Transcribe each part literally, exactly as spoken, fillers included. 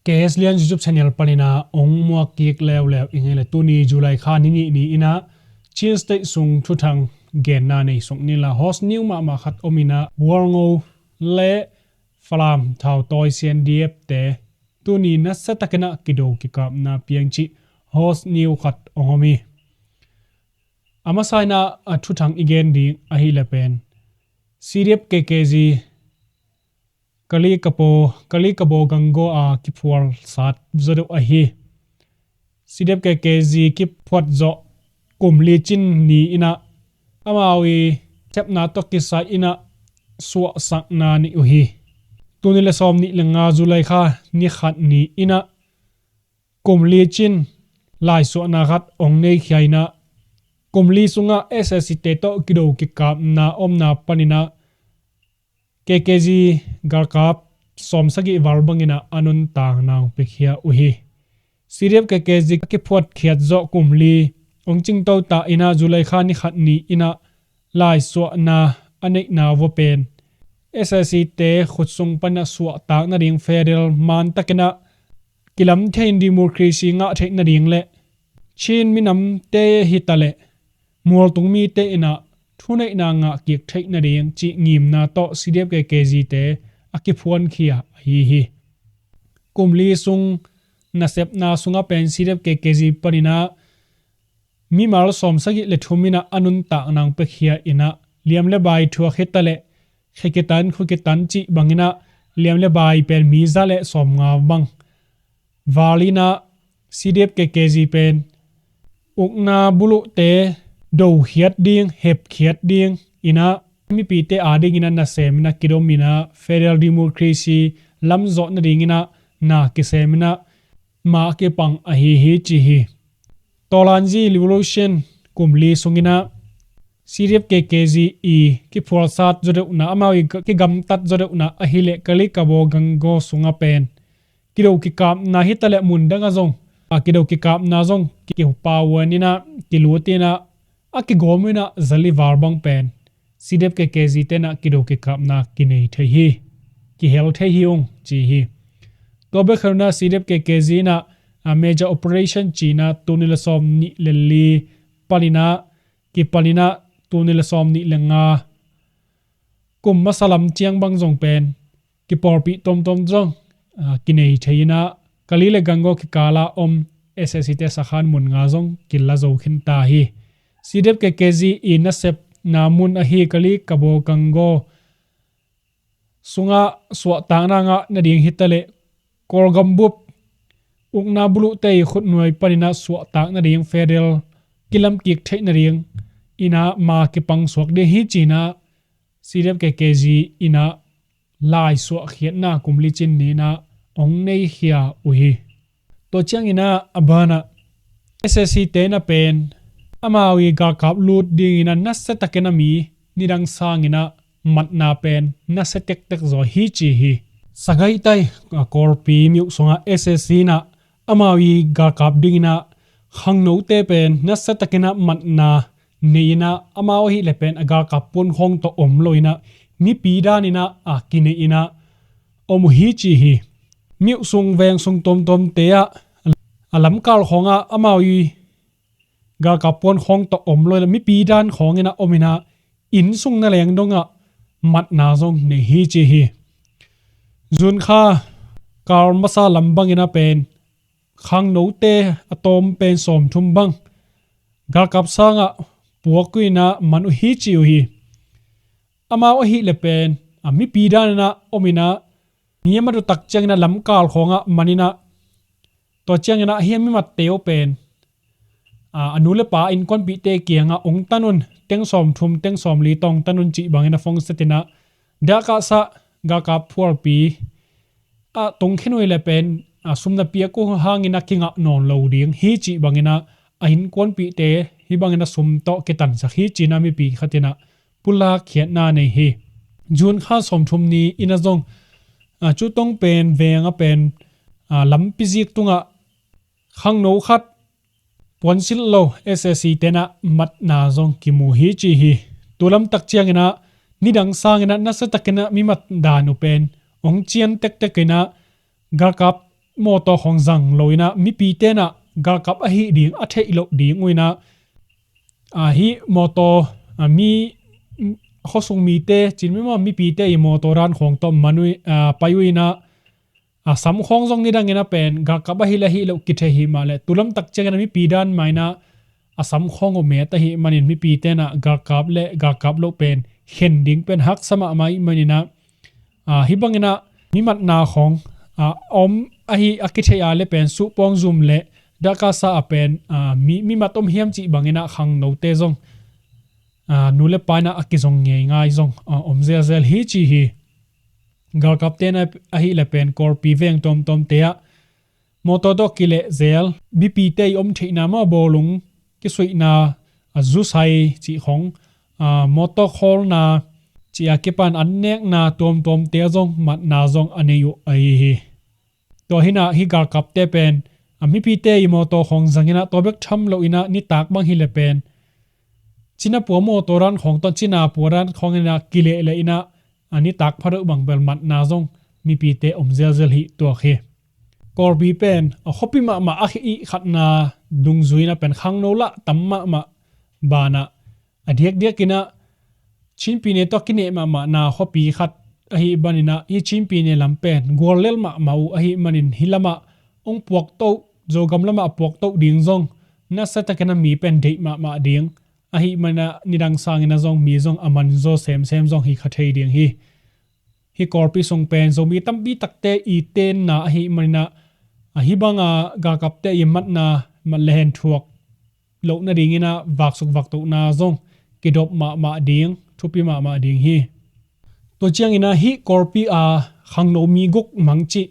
K S Lian YouTube channel panin ah ong muak kik leuleu i ngei le tuni July kha ni nih ni-in ah Chin State sung thuthang genna nei suk ni la host new mahmah khat om in ah World Ngo le Falam Thau Tawi C N D F te tuni nasa takin ah kido kikapna piang cih host new khat ong om hi. A masa in ah a thuthang i gen ding ahih le pen C D F K K Z Kali Kapo, Kali Kabo Gango a kiphual sat zaw deuh ahi. C D F K K Z kiphuat zawh kum li cin ni-in ah amau i sepna tawh kisai in ah suahsakna nei uh hi. Tuni le sawm nih le nga July kha ni khat ni-in ah kum li cin laisuahna khat ong nei khia in ah kum li sungah S A C te tawh kido kikapna omna panin ah K K Z galkap sawm sagih val bangin ah a nuntakna ong piakhia uh hi. C D F K K Z a kiphuatkhiat zawh kum li ong cingto ta in ah July kha ni khat ni-in ah laisuahna a neihna vua pen S A C te khutsung panin ah suahtak nading federal man takin ah kilam thei in democracy ngah theih nading le Chin minamte hi ta le mualtung mite in ah thuneihna ngah kik theih nading cih ngimna tawh C D F K K Z te a kiphuankhia ahi hi. Kum li sung nasepna sungah pen C D F K K Z panin ah mimal sawm sagih le thum in ah a nuntakna ong piakhia in ah liam le bai thuak hi ta le khe kitan khu kitan cih bangin ah liam le bai pen mi za le sawm nga bang val in ah C D F K K Z pen ukna buluhte dokhiat ding, hepkhiat ding in ah mipite adingin ah nasem in ah kidom in ah federal democracy lam zawh nadingin ah na kisem in ah ma kipang ahi hi ci hi. Tawlanzi Revolution kum li sungin ah C D F K K Z i kiphualsat zaw deuhna, amau i kigamtat zaw deuhna ahih le Kali Kabo Gango sungah pen kido kikapna hi ta le mun dangah zong a kido kikapna zong kipau in ah kilut in ah a kigawm in ah zali val bang pen C D F K K Z te in ah kido kikapna kinei thei hi, kihel thei hi ung ci hi. Tua bek khat in ah C D F K K Z in ah a major operation ci in ah tuni le sawm nih le li panin ah kipan in ah tuni le sawm nih le nga kum masa lam ciang bang zong pen kipawlpih tomtom zong a kinei thei in ah Kali le Gango kikal ah om S A C te sakhan mun nga zong kila zo khin ta hi. C D F K K Z i nasepna mun ahi Kali Kabo Gango sungah suahtakna ngah nading hi ta le Kawlgam bup ukna buluhte i khutnuai panin ah suahtak nading federal kilam kik theih nading in ah ma kipang suak ding hi ci in ah C D F K K Z in ah laisuahkhiatna kum li cin ni-in ah ong neikhia uh hi. Tua ciangin ah a banah S A C te in ah pen amau i galkap lut dingin ah nasia takin a mi nidang sangin ah matna pen nasia tektek zaw hi ci hi. Sagaih tai a Kawlpi myo sungah S A C in ah amau i galkap dingin ah khangnote pen nasia takin ah matna nei-in ah amau ahih leh pen a galkap puankhawng tawh om lo-in ah mipi danin ah a kinei-in ah om uh hi ci hi. Myo sung veng sung tuamtuamte ah a lamkal khawngah amau i galkap puankhawng tawh om lo-in ah mipi dan khawngin ah om-in ah inn sung nangawn dongah matna zong nei hi ci hi. June kha kal masa lam bangin ah pen khangnote a tawm pen sawmthum bang galkap sangah puak uh-in ah man uh hi ci uh hi. Amau ahih leh pen a mipi danin ah om-in ah mi a mat uh tak ciangin ah lamkal khawngah man-in ah tua ciangin ah hih a mi matte uh pen a, a nu le pa innkuanpihte kiangah ong tan un, teng sawmthum teng sawmli tawh ong tan un cih bangin a phone set-in ah dah kahsah galkap phualpi a tungkhin uh hi leh pen a sum na piak uh hangin ah kingah nawn lo ding hi cih bangin ah a innkuanpihte hih bangin ah sum tawh kitansak hi ci-in ah mipi khatin ah pulak khiatna nei hi. June kha sawmthum ni-in ah zong a, Cutong pen veng ah pen a, lampi zik tungah khangno khat puansilh lo S A C te in ah matna zong kimu hi ci hi. Tulam tak ciangin ah nidang sangin ah nasia takin ah mi mat dan uh pen ong cian tektek in ah galkap mawtaw khawng zang lo inah mipi tenah galkap ahi ding a theih loh ding uh inah, a, hih mawtaw, a, mi, khuasung mite cin mi maw mipite i mawtaw dan khawng tawh man uh, a, pai uh inah, a, sam khawng zong nidang inah pen galkap ahi le ahi loh kithei hi mah le, tu lamtak ciangin a mipi dan mah inah a sam khawng uh met ahi manin mipi tenah galkap le galkap loh pen khen ding pen haksa mahmah ih maninah, a, hih banginah mi matna khawng, a, om ahi a kithei a le pen suhpawng zum le dahkasa a pen, a, mi, mi mat om hiam cih banginah khangnote zong, a, nu le pa inah a kizong ngeingai zong, a, om zelzel hi ci hi. Galkap tenah ahi le pen Kawlpi veng tuamtuamte ah mawtaw tawh kilehzel, mipite i om theihna mah bawlung kisuihna, a, zusai cih khawng, a, mawtaw khawlna cih a kipan an nekna tuamtuamte ah zong matna zong a nei uh ahi hi. Tua hinah hih galkapte pen, a, mipite i mawtaw khawng zang inah tua bek tham lo inah nitak bang hi le pen Cina pua mawtaw dan khawng tawh Cina pua dan khawng inah kilehleh inah a nitak phadeuh bang bel matna zong mipite om zelzel hi tuak hi. Kawlpi pen a khuapi mahmah a khih ih khatna dungzui inah pen khangno lah tam mahmah banah a diakdiak inah Chin pyine tawh kineh mahmahna khuapi khat ahi baninah hih Chin pyine lam pen guallel mahmah uh ahi manin hih lamah hong puaktoh, Zogam lamah a puaktoh ding zong nasiatakin a mi pen deih mahmah ding ahi manah nidang sangin a zong mi zong a manzaw semsem zong hi kha thei ding hi. Hih Kawlpi sung pen Zomi tampi takte i tenna ahi maninah a hih banga galkapte i matna mat le hen thuak loh nadinginah vaksuk vaktohna zong kidop mahmah ding, thupi mahmah ding hi. Tua cianginah hih Kawlpi a khangno mi guk mang cih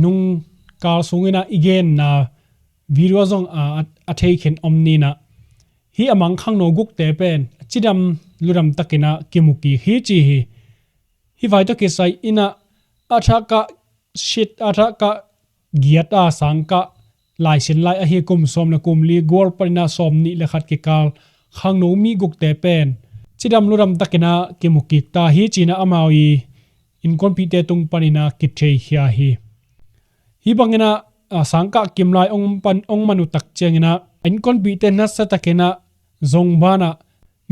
nungkal sunginah i genna video zong a, a, a theikhin om ninah hih a mang khangno gukte pen cidam ludam takinah kimu kik hi ci hi. Hih vai tawh kisai inah a thakah sit a thakah giat a sangkah laisin lai ahi kum sawm le kum li gual paninah sawm nih le khat kikal khangno mi gukte pen cidam ludam takinah kimu kik ta hi cinah amau i innkuanpihte tung paninah kitheikhia hi. Hih banginah, a, sangkah kimlai ong pan, ong man uh tak cianginah a innkuanpihte nasa takinah zong banah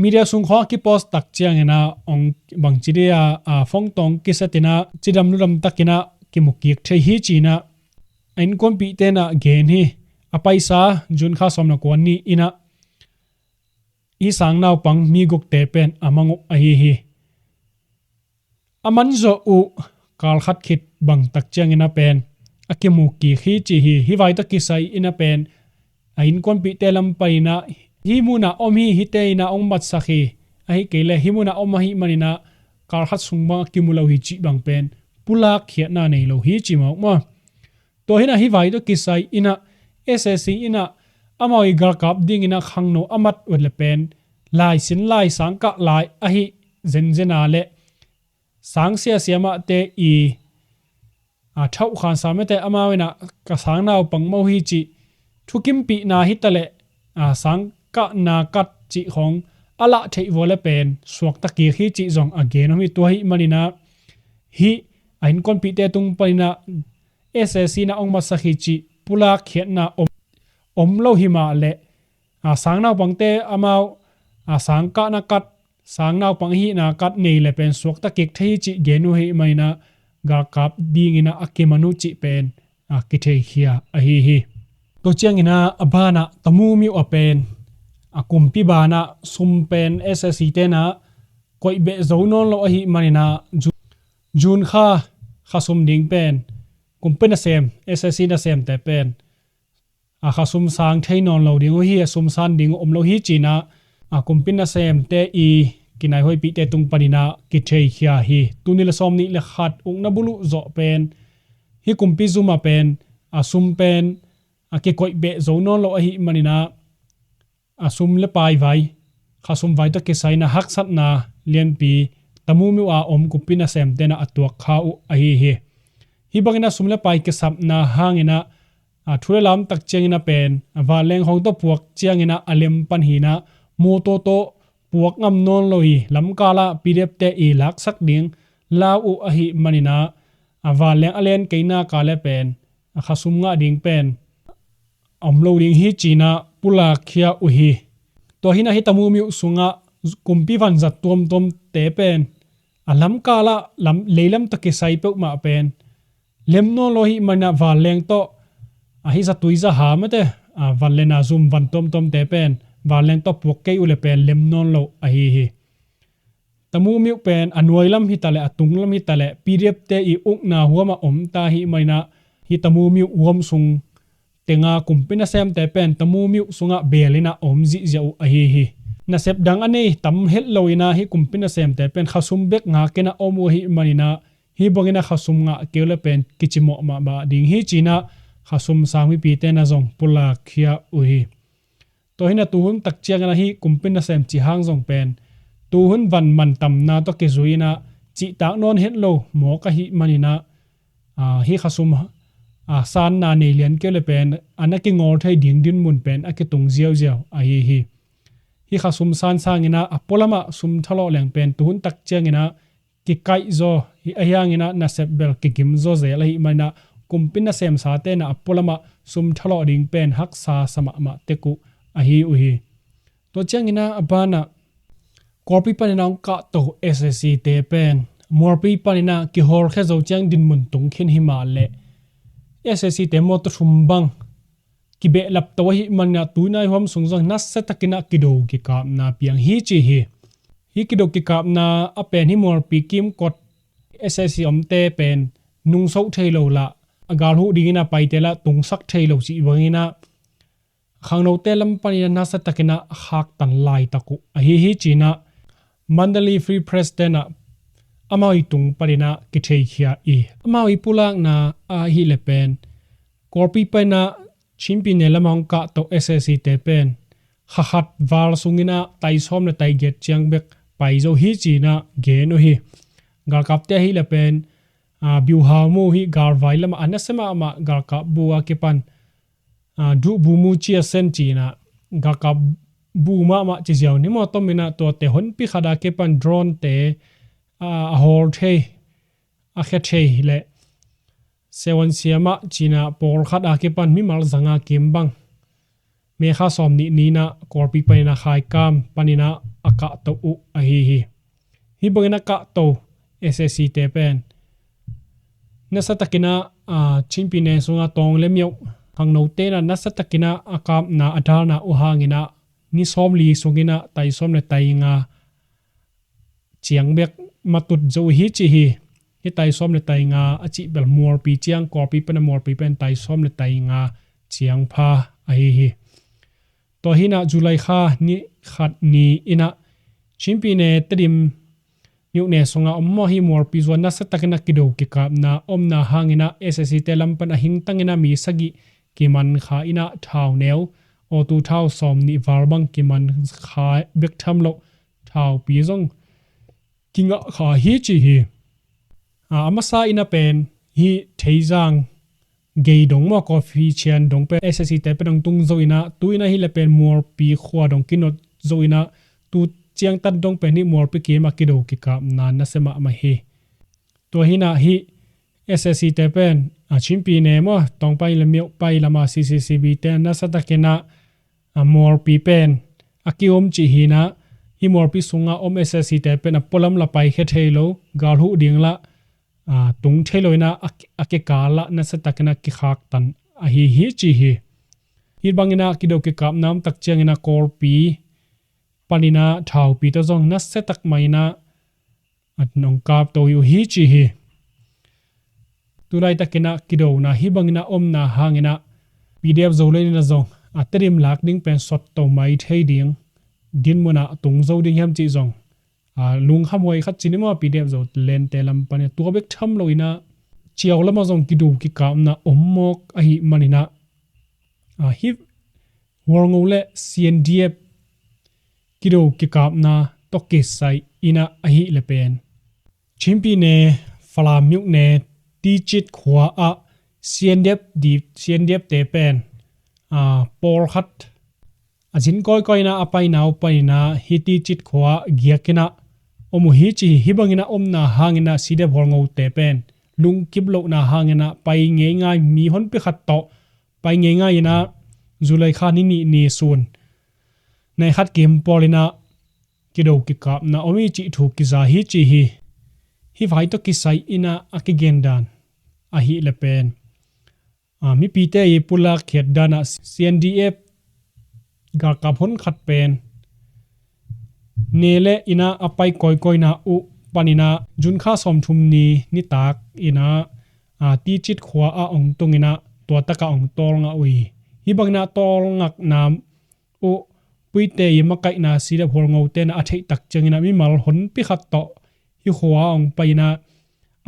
media sung khawng a kipost tak cianginah ong bangci dia, a, phone tawh kisetinah cidam ludam takinah kimu kik thei hi cinah a innkuanpihte inah gen hi. A paisa June kha sawm le kua ni inah hih sang naupang mi gukte pen a mang uh ahi hi. A manzawh uh kal khat khit bang tak ciangin a pen a kimu kik hi ci hi. Hih vai tawh kisai in a pen a innkuanpihte lam paninah hih munah om hi, hihte inah hong matsak hi. Ahih kei leh hih munah om ahih maninah kal khat sung bang a kimu lo hi cih bang pen pulak khiatna nei lo hi ci mawk maw? Tua hinah hih vai tawh kisai inah S A C inah amau i galkap dinginah khangno a mat uh le pen laisin lai, sangkah lai ahi zenzena le sang siasia mahte i, a, thauhkhan sa mete amau inah ka sang naupang mawh hi cih thukimpihna hitaleh, a, sangkahna kat cih khawng a lah theih vua le pen suakta kik hi cih zong a gen om hi. Tua ahih maninah hih a innkuanpihte tung paninah S A C inah hong matsak hi cih pulak khiatna om, om lo hi mah leh, a, sang naupangte amau, a, sangkahna kat, sang naupang ahihna kat nei le pen suakta kik thei hi cih gen uh ahih maninah galkap dinginah a kiman uh cih pen, a, kitheikhia ahi hi. Tua cianginah a banah Tamu myo a pen a kumpi banah sum pen S A C tenah koih beh zo nawn lo ahih maninah Ju-, June kha, kha sum ding pen kumpi nasem, S A C nasemte pen a khasum sang thei nawn lo ding uh hi, a sum san ding uh om lo hi cinah a kumpi nasemte i kinaihuaipihte tung paninah kitheikhia hi. Tul nih le sawm nih le khat ukna buluh zawh pen hih kumpi zum a pen a sum pen a kikoih beh zo nawn lo ahih maninah a sum le pai vai, khasum vai tawh kisai inah haksatna lianpi Tamu myo a om kumpi nasemte inah a tuak kha uh ahi hi. Hih bangin a sum le pai kisapna hanginah, a, thu le lam tak ciangin a pen a vanleng khawng tawh puak cianginah a lem pan hinah mawtaw tawh puak ngam nawn lo hi. Lamkalah P D F te i laksak ding lau uh ahih maninah a vanleng a len kei nak a le pen khasum ngah ding pen a om lo ding hi ci-in ah pulak khia uh hi. Tua hi-in ah hih Tamu Myo sungah kumpi vanzat tuamtuamte pen a lamkal ah lam, leilam tawh kisai peuhmah pen lem nawn lo ahih manin ah vanleng tawh, a, hih zatui zaha mate, a, van le na zum van tuamtuamte pen vanleng tawh puak kei uh leh pen lem nawn lo ahi hi. Tamu Myo pen a nuai lam hi ta leh a tung lam hi ta leh P D F te i ukna huamah om ta ahih manin ah hih Tamu Myo huam sung tenga kumpi nasemte pen Tamu Myo sungah beel in ah a om zihziah uh ahi hi. Nasep dang a nei tam het lo in ah hih kumpi nasemte pen khasum bek ngak in ah a om uh ahih manin ah hih bangin ah khasum ngah kei uh leh pen kicimawh mahmah ding hi ci-in ah khasum sang mipite in ah zong pulak khia uh hi. Tua hi-in ah tuhun tak ciangin ah hih kumpi nasem cih hang zong pen tuhun van mantamna tawh kizui in ah cihtak nawn het lo mawk ahih manin ah, a, hih khasum, a, sanna nei lian kei uh leh pen a na kingawl thei ding dinmun pen a kitung ziauziau ahi hi. Hih khasum san sangin ah a pualam ah sum thalawh leng pen tuhun tak ciangin ah kikaih zaw hi, ahi hangin ah nasep bel kigim zaw zel ahih manin ah kumpi nasemsate in ah a pualam ah sum thalawh ding pen haksa sa mahmah tek uh ahi uh hi. Tua ciangin ah a ban ah Kawlpi panin ah hong kahto S A C te pen mualpi panin ah kihawlkhia zo ciang dinmun tung khin hi mah leh S A C te mawtaw thum bang kibehlap to ahih manin ah tu-in ah huam sung zong nasiatakin ah kido kikapna piang hi ci hi. Hih kido kikapna a pen hih mualpi kimkot S A C omte pen nungsoh thei lo lah a gal huh dingin ah paite lah tungsak thei lo cih bangin ah khangnote lam panin ah nasiatakin ah a khaktan laitak uh ahi hi ci-in ah Mandalay Free Press te in ah amau i tung panin ah kitheikhia hi. Amau i pulakna ahih leh pen Kawlpi panin ah Chin pyine lamah hong kahto S A C te pen kha khat val sungin ah tai sawm le tai giat ciang bek pai zo hi ci-in ah gen uh hi. Galkapte ahih leh pen, a, biuhau mu hih galvai lamah a nasia mahmah galkap bu a kipan, a, duh bu mu cia sen ci-in ah galkap bu mahmah ci ziau ni maw, tomin ah tuate honpi khat a kipan drone te, a, a hawl thei, a khia thei leh seven siamah ci-in ah pawlkhat a kipan mimal zanga kim bang May kha sawm nih ni-in ah Kawlpi panin ah Khaikam panin ah a kahto uh ahi hi. Hih bangin a kahto S A C te pen nasiatakin ah, a, Chin pyine sungah Tawng le Myo khangnote in ah nasiatakin ah a kapna a dalna uh hangin ah ni sawmli sungin ah tai sawm le tai nga ciang bek matut zo uh hi ci hi. Hih tai sawm le tai nga a cih bel mualpi ciang, Kawlpi pen a mualpi pen tai sawm le tai nga ciang pha ahi hi. Tua hi-in ah July kha ni khat ni-in ah Chin pyine Tedim myone sungah om maw hih mualpi zuan nasiatakin ah kido kikapna omna hangin ah S A C te lam pan a hingtangin ah mi sagih kiman kha in ah thau neu, awtu thau sawm nih val bang kiman kha bek tham loh thaupi zong kingah kha hi ci hi. A, a masa in ah pen hih Theizang gei dong maw, Coffee Chian dong pen S A C te pen hong tung zo in ah tu-in ah hih leh pen mualpi khua dong kinot zo in ah tu ciangtan dong pen hih mualpi kim ah kido kikapna nasia mahmah hi. Tua hi-in ah hih S A C te pen, a, Chin pyine maw, Tawng pai le Myo pai lamah C C C B te nasiatakin ah, a, mualpi pen a ki-um cih hi-in ah hih mualpi sungah om S A C te pen a pualam lah paikhia thei lo, gal huh ding lah, a, tung thei lo in ah a, a kikal lah nasiatakin ah kikhaktan ahi hi ci hi. Hih bangin ah kido kikapna om tak ciangin ah Kawlpi panin ah thaupi tawh zong nasiatak mah in ah a nong kapto hi uh hi ci hi. Tulaitakin ah kidona hih bangin ah omna hangin ah P D F Zoland in ah zong a Tedim lak ding pen sawt to mai thei ding dinmun ah tung zo ding hiam cih zong, a, lungkhamhuai khat ci ni maw, P D F Zoland te lam panin ah. Tua bek tham lo in ah ciau lamah zong kido kikapna om mawk ahih manin ah, a, hih Hualngo le C N D F kido kikapna tawh kisai in ah ahih leh pen Chin pyine Falam myone Ticit khua ah C N D F di, C N D F te pen, a, pawlkhat a zin kawikawi in ah a paina uh panin ah hih Ticit khua ah giak in ah om uh hi ci hi. Hih bangin ah omna hangin ah C D F Hualngo te pen lungkip lohna hangin ah pai ngeingai, mi honpi khat tawh pai ngeingai in ah July kha ni nih ni sun nai khat kim pawl in ah kido kikapna om hi cih thu kiza hi ci hi. Hih vai tawh kisai in ah a kigen dan ahih leh pen, a, mipite i pulak khiat dan ah C N D F galkap hon khat pen ne le in ah a pai kawikawina uh panin ah June kha sawmthum ni nitak in ah, a, Ticit khua ah ong tung in ah tua tak ah ong tawlngak uh hi. Hih bangin ah tawlngakna uh puite i makaihna C D F Hualngote in ah a theih tak ciangin ah mimal honpi khat tawh hih khua ah ong pai in ah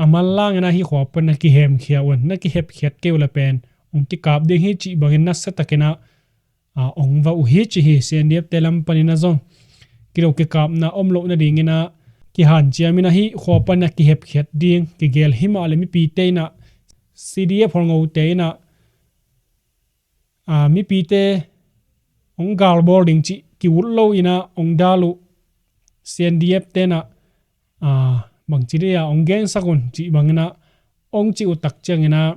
a manlang in ah hih khua pan na kihemkhia un, na kihepkhiat kei uh leh pen ong kikap ding hi cih bangin nasia takin ah, a, ong va uh hi ci hi. C N D F te lam panin ah zong kido kikapna om loh nadingin ah kihanciam in ah hih khua pan na kihepkhiat ding kigel hi mah leh mipite in ah, C D F Hualngote in ah, a, mipite ong galbawl ding cih ki-ut lo in ah ong dal uh C N D F te in ah, a, bangci dei a ong gensak un cih bangin ah ong cih uh tak ciangin ah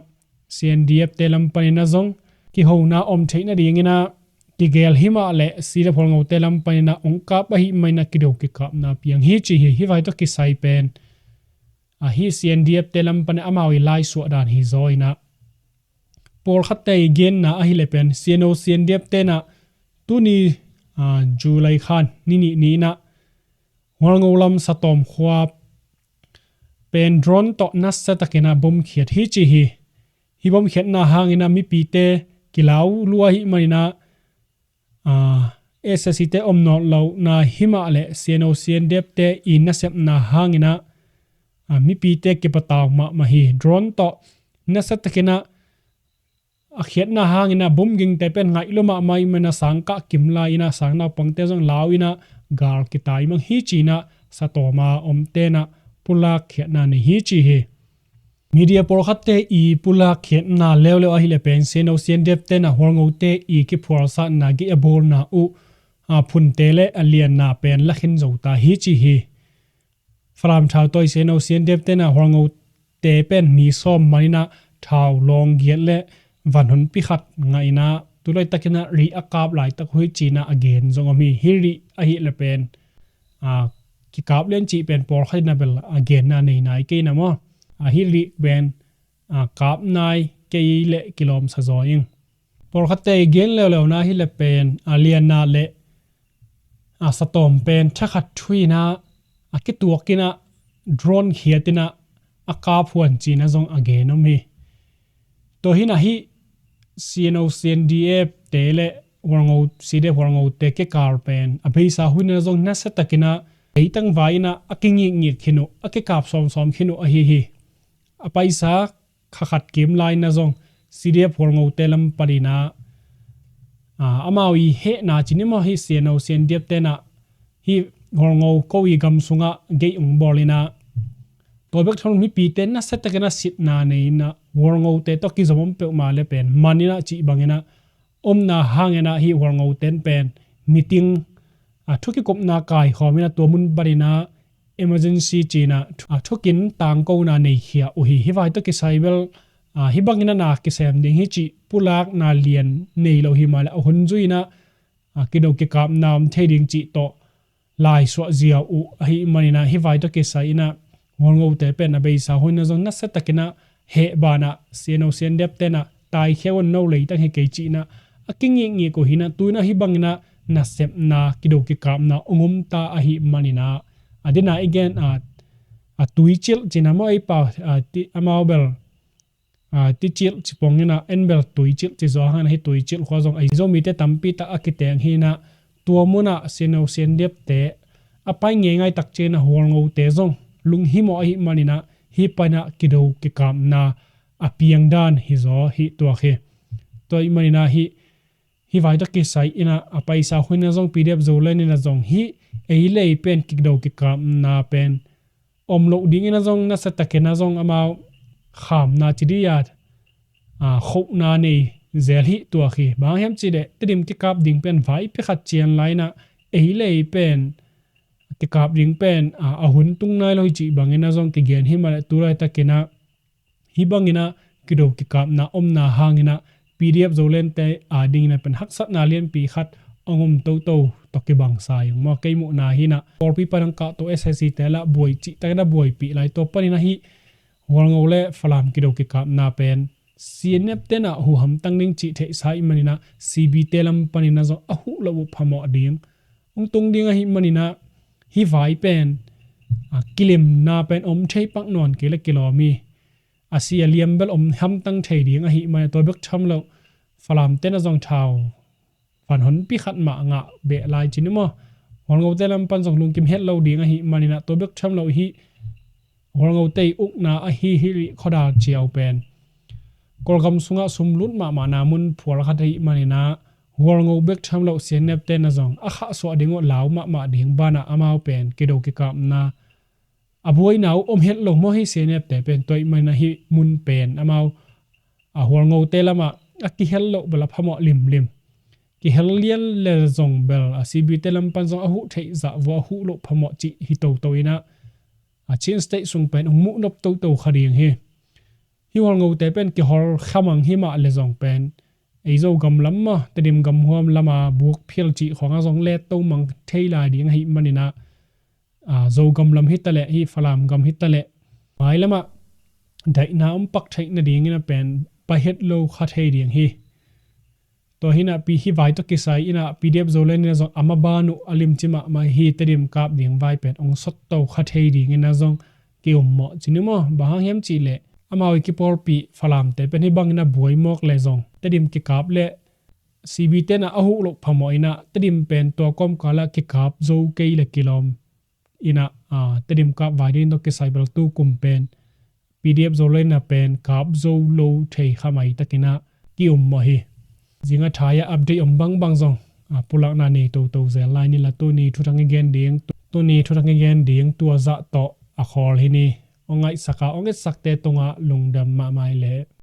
C N D F te lam panin ah zong kihona om theih nadingin ah kigel hi mah leh C D F Hualngote lam panin ah ong kap ahih manin ah kido kikapna piang hi ci hi. Hih vai tawh kisai pen, a, hih C N D F te lam panin ah amau i laisuah dan hi zaw in ah pawlkhatte i genna ahih leh pen C N O C N D F te in ah tuni, a, July kha ni nih ni in ah Hualngo lam Satawm khua pen drone tawh nasia takin ah bomkhiat hi ci hi. Hih bomkhiatna hangin ah mipite kilau lua ahih manin ah, a, S A C te om nawn lohna hi mah leh C N O C N D F te i nasepna hangin ah, a, mipite kipatau mahmah hi. Drone tawh nasia takin ah a khiatna hangin ah bom gingte pen ngaih lua mahmah ahih manin ah sang kah kim lai in ah sang naupangte zong lau in ah gal kitai mang hi ci in ah Satawm a omte in ah pulak khiatna nei hi ci hi. Media pawlkhatte i pulak khiatna leuleu ahih leh pen C N O C N D F te in ah Hualngote i kiphualsatna gei a bawlna uh, a, phunte le a lianna pen lakhin zo ta hi ci hi. Falam Thau tawh i C N O C N D F te in ah Hualngote pen mi sawm man in ah thau lawng giat le van honpi khat ngah in ah tu laitakin ah rih a kap laitak uh hi ci in ah a gen zong om hi. Hih rih ahih leh pen, a, kikap lian cih pen pawlkhat in ah bel a genna nei nai kei in ah maw. A, hih rih pen, a, kap nai kei leh kilawmsa zaw ing. Pawlkhatte i gen leuleuna hi le pen a lianna le a satawm pen thakhat thuina a kituakin ah drone khiatin ah a kap huan cina zong a gen om hi. Tua hin ahi C N O C N D F te le Hualngo, C D F Hualngote kikal pen a beisa huina zong nasatakin ah leitang vai in ah a kingikngik khin uh, a kikap sawmsawm khin uh ahi hi. A paisa kha khat kim lai-in ah zong C D F Hualngote lam panin ah, a, amau i hehna cin i maw hi C N O C N D F ten ah hi Hualngo ko i gam sungah gei ung bawlin ah tua bek thawn mipite nasatakin ah sitna nei-in ah Hualngote tawh kizom om peuhmah le pen manin ah cih bangin ah omna hangin ah hi Hualngoten pen meeting, a, thukikupna kaikhawmin ah tua mun panin ah emergency cin ah thu-, a, thukin tangkona neikhia uh hi. Hi vai tawh kisai bel, a, hi bangin ah na kisem ding hi cih pulakna lian nei lo hi mah le a hun zui-in ah, a, kido kikapna om thei ding cih tawh laisuah ziau uh ahi manin ah hi vai tawh kisai-in ah Hualngote pen a beisa hunin ah zong nasatakin ah heh banah C N O C N D F ten ah taikhia un, no leitang hi kei cih in ah a kingikngik uh hi-in ah tu-in ah hi bangin ah nasepna kido kikapna ong om ta ahi manin ah a dina i gen, a, a Tuicilh cin ah maw ei pau, a, ti, amau bel a, Ticilh ci pongin ah en bel Tuicilh ci zaw hangin ah hi Tuicilh khua zong Aizomite tampi tak a kiteng hi-in ah tua munah C N O C N D F te a pai ngeingai tak ciangin ah Hualngote zong lunghimawh ahi manin ah hi panin ah kido kikapna a piang dan hi zaw hi tuak hi. Tua ahi manin ah hi, hi vai tawh kisai-in ah a paisa hunin ah zong P D F Zoland in ah zong hi ei le ei pen kido kikapna pen om loh dingin ah zong nasatakin ah zong amau khamna ci dih a, a, khohna nei zel hi tuak hi. Bang hiam cih leh Tedim kikap ding pen vaipi khat cian lai-in ah ei le ei pen kikap ding pen, a, a hun tung nai lo hi cih bangin ah zong kigen hi mah le tu laitakin ah Hih bangin ah kido kikapna omna hangin ah P D F Zoland te a dingin ah pen haksatna lianpi khat hong om toto tawh kibang sa ing maw. Kei muhna hi in ah pawlpi pan hong kahto S A C te lah buai cihtakin ah buaipih lai. Tua panin ah hih Hualngo le Falam kido kikapna pen C N F te in ah huham tang ding cih theihsa ahih manin ah C B te lam panin ah zong a huh loh uh phamawh ding hong tung ding ahih manin ah hih vai pen a kilemna pen om thei pak nawn kei leh kilawm hi. A si a liam bel om hamtang thei ding ahih manin ah tua bek tham loh Falam te in ah zong thau van honpi khat mah ngah beh lai ci ni maw. Hualngo te lam pan zong lungkim het lo ding ahih manin ah tua bek tham loh hih Hualngo te ii ukna ahi hih Khuadal ciau pen Kawlgam sungah sum lut mahmahna mun phual khat ahih manin ah Hualngo bek tham loh C N F te in ah zong a khahsuah ding uh lau mahmah ding banah amau pen kido kikapna a buaina uh om het lo maw hih C N F te pen. Tua ahih manin ah hih mun pen amau a Hualngo te lamah a kihel loh bel a phamawh limlim. Kihel lian le zong bel a C B te lam pan zong a huh theih zah vua a huh loh phamawh cih hi toto in ah a Chin State sung pen hong muh nop toto kha ding hi. Hih Hualngo te pen kihol khamang hi mah le zong pen ei Zogam lam maw Tedim gamhuam lama buk phial cih khawngah zong let to mang thei lai ding ahih manin ah a, Zogam lam hi ta leh hih Falam gam hi ta leh mailamah daihna om pak theih nadingin ah pen pai het lo kha thei ding hi. Tua hi in ah hih vai tawh kisai in ah P D F Zoland in ah zong a maban uh a limci mahmah hi. Tedim kap ding vai pen hong sot to kha thei dingin ah zong ki-ummawh ci ni maw. Bang hang hiam cih leh amau ii kipawlpih Falam te pen hih bangin ah buai mawk le zong Tedim kikap le C B te in ah a huh loh phamawh in ah Tedim pen tua kawmkal ah kikap zo kei le kilawm in ah, a, Tedim kap vai ding tawh kisai bel tu kum pen P D F Zoland in ah pen kap zo lo thei kha mai takin ah ki-ummawh hi. Zing a thai ah update om bangbang zong a, pulakna nei toto zel lai ni la. Tuni thuthang i gen ding, tuni thuthang i gen ding tua zah tawh a khawl hi ni. Hong ngaihsak a hong etsakte tungah lungdam mahmah hi leh.